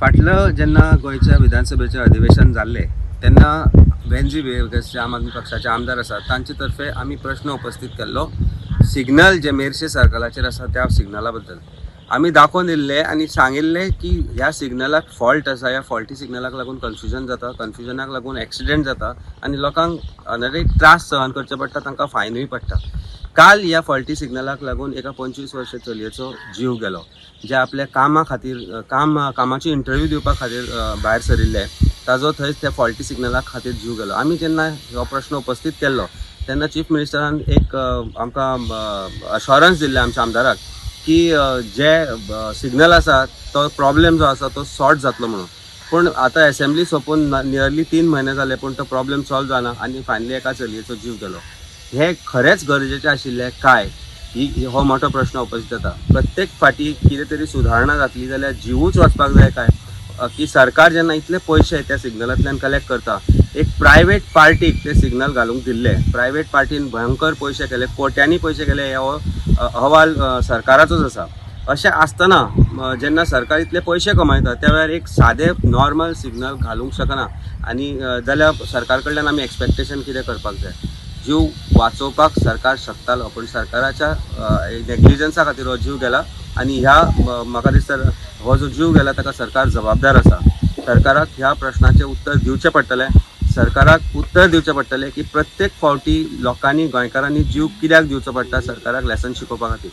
फाटलं जेन्ना गोंयच्या विधानसभेचें अधिवेशन जाल्लें तेन्ना वेंजी वेर्गस जे आम आदमी पक्षाचे आमदार आसात तांचे तर्फे आमी प्रश्न उपस्थीत केल्लो सिग्नल जे मेरशे सर्कलाचेर आसा त्या सिग्नला बद्दल. आमी दाखोवन दिल्ले आनी सांगिल्लें की ह्या सिग्नलाक फॉल्ट आसा, ह्या फॉल्टी सिग्नलाक लागून कन्फ्युजन जाता, कन्फ्युजनाक लागून एक्सिडेंट जाता आनी लोकांक अनेक त्रास सहन करचे पडटा, तांकां फायनूय पडटा. काल ह्या फॉल्टी सिग्नलाक लागून एका 25 वर्सां चलयेचो जीव गेलो, जे आपल्या कामा खातीर कामाची इंटरव्यू दिवपा खातीर भायर सरिल्ले, ताजो थंयच त्या फॉल्टी सिग्नला खातीर जीव गेलो. आमी जेन्ना हो प्रश्न उपस्थीत केल्लो तेन्ना चीफ मिनिस्टरान एक आमकां अशोरन्स दिल्लें आमच्या आमदाराक की जे सिग्नल आसा तो प्रॉब्लेम जो आसा तो सॉर्ट जातलो म्हणून. पूण आतां एसेंब्ली सोंपून नियरली 3 म्हयने जाले, पूण तो प्रॉब्लेम सॉल्व जाना आनी फायनली एका चलयेचो जीव गेलो. हे खरेंच गरजेचें आशिल्लें काय ही हो मोठो प्रश्न उपस्थित जाता. प्रत्येक फाटी कितें तरी सुदारणा जातली जाल्यार जिवूच वचपाक जाय काय? की सरकार जेन्ना इतले पयशे त्या सिग्नलांतल्यान कलेक्ट करता, एक प्रायवेट पार्टीक ते सिग्नल घालूंक दिल्ले, प्रायवेट पार्टीन भयंकर पयशे केले, कोट्यांनी पयशे केले, हे हो अहवाल सरकाराचोच आसा. अशें आसतना जेन्ना सरकार इतले पयशे कमायता त्या वेळार एक सादे नॉर्मल सिग्नल घालूंक शकना आनी जाल्यार सरकार कडल्यान आमी एक्सपेक्टेशन कितें करपाक जाय? जीव वाचोवपाक सरकार शकतालो, पूण सरकाराच्या नेग्लिजन्सा खातीर हो जीव गेला आनी ह्या म्हाका दिसता हो जो जीव गेला ताका सरकार जबाबदार आसा. सरकाराक ह्या प्रश्नाचें उत्तर दिवचें पडटलें. सरकाराक उत्तर दिवचें पडटलें की प्रत्येक फावटी लोकांनी, गोंयकारांनी जीव कित्याक दिवचो पडटा सरकाराक लेसन शिकोवपा खातीर.